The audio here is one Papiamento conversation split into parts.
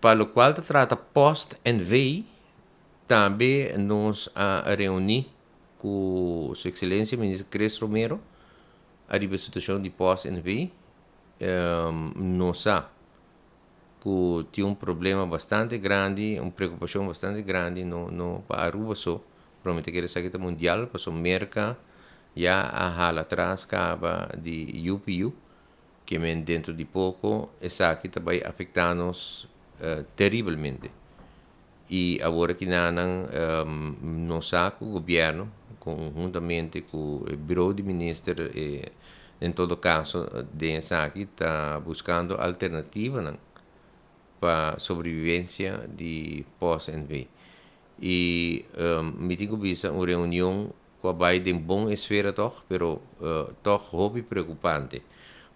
Pa locual ta trata Post NV, tambe nos a reuni cu Su Excelencia Minister Chris Romero ariba e situacion di Post NV. Nos sa cu tin un problema bastante grandi, un preocupacion bastante grandi, no no pa Aruba so, pero mi ta kere esaki ta mundial, pasobra Merca ya a hala atras caba di UPU, ke men dentro di poko esaki ta bai afecta nos teribelmente. Y awor aki nan nos sa cu gobierno conhuntamente cu e bureau di minister en todo caso den esaki ta buscando alternativanan pa sobrevivencia di Post NV. Y mi tin cu bisa un reunion cu a bay den bon esfera toch, pero toch hopi preocupante.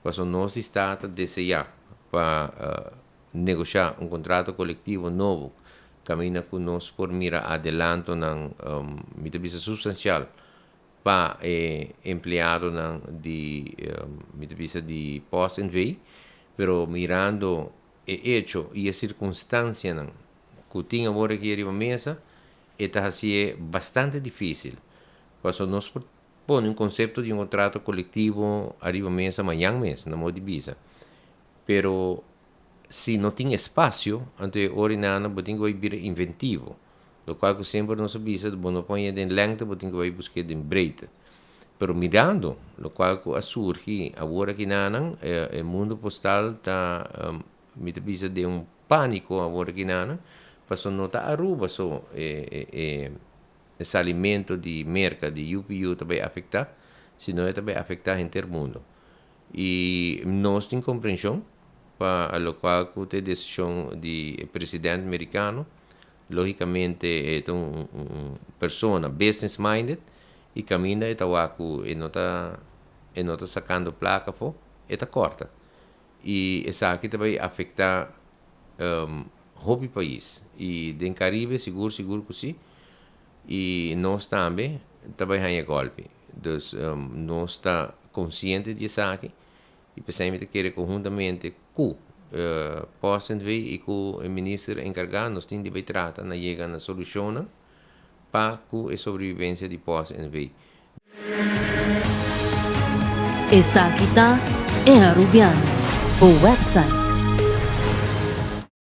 Pasobra nos di sta ta desea pa negosha un contrato colectivo nobo caminda cu nos por mira adelantonan, mi ta bisa substancial, pa e empleadonan di, mi ta bisa di Post NV, pero mirando e hecho y e circunstancianan cu tin awor aki riba mesa, e ta haci'e bastante dificil. Pasobra nos por pone un concepto di un contrato colectivo ariba mesa mañan mes, na modo di bisa. Pero si no tin espacio, anto e ora inana bo tin cu bay bira inventivo. Locual cu semper nos a bisa, bo no pone den lengte, bo tin cu bay busque den breedte. Pero mirando locual cu a surgi awor aki nanan, e mundo postal ta, mi ta bisa den un panico awor aki nanan, pasobra no ta Aruba so e salimento di Merca, di UPU ta bay afecta, sino e ta bay afecta henter mundo. Y nos tin comprension pa locual cu ta e decision di e president Mericano. Logicamente e ta un persona business minded y caminda e ta wak cu e no ta e no ta sacando placa afo, e ta corta. Y esaki ta bay afecta hopi pais y den Caribe sigur sigur cu si y nos tambe ta bay haya golpi. Dus nos ta consciente di esaki y p'esei mi ta kere conhuntamente cu Post NV y cu e minister encarga nos tin di bay trata na yega na solucionnan pa cu e sobrevivencia di Post NV. Esaki ta E Arubiano, bo website.